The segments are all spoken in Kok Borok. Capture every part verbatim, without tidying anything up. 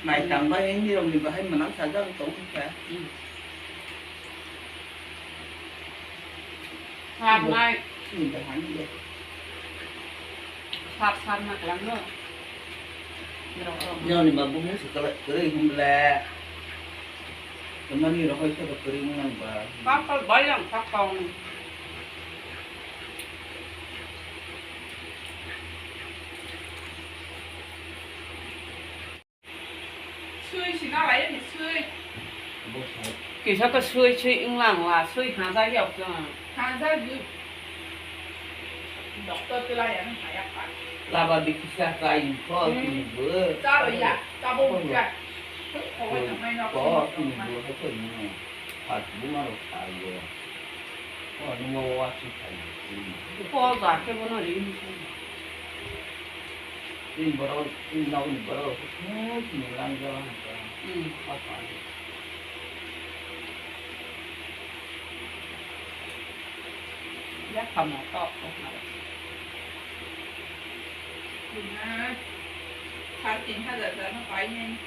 Mai tangbai Hindi rokni bahai mwnang sajak tong kha. Hmm. Sar nai. Hindi bahai de. Sar sar na klang no. Nirok rok. Nirok ni babu mu sekala kere humle. Temani rohoi sa kere nang ba. Kapal bayang kapal. Sui sina lai ni sui. Kisa ko sui sui wnglang la, sui haja yok jong. Haja yu. Doctor tila ya na ya pa. Laba bikisa kai ko. Hmm. Tini bu. Taro ya, tabo buka. Ko tini bu, ko tini bu, ko tini bu. Hat bu ma ro kai yo. O, nung o wa si khai. Ko ba ke bono ri. Tin borok, tin nokni borok, sini lang jalan. Hmm. Apa ni? Ya, kamu tok, tok, tok. Nah, sar tin hajar jana paine.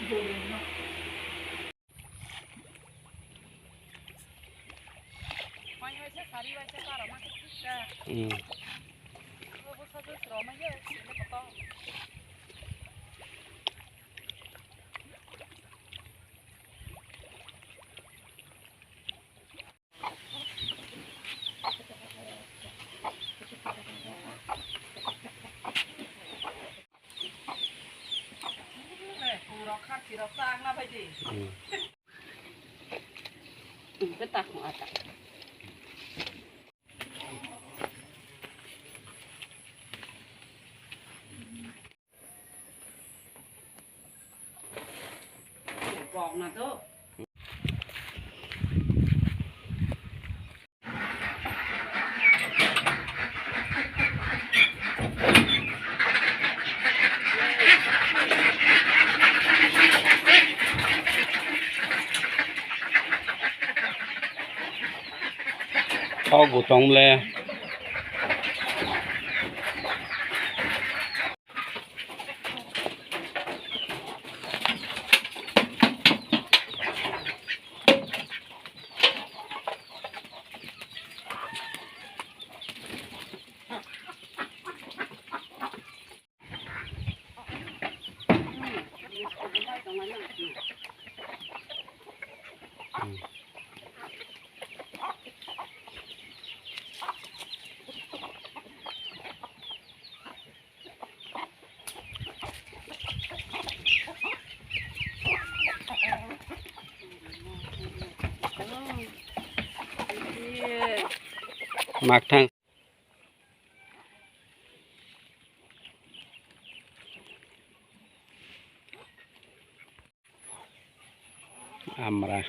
Boleh, no. Hmm. O gutong le. Makthang. Amra.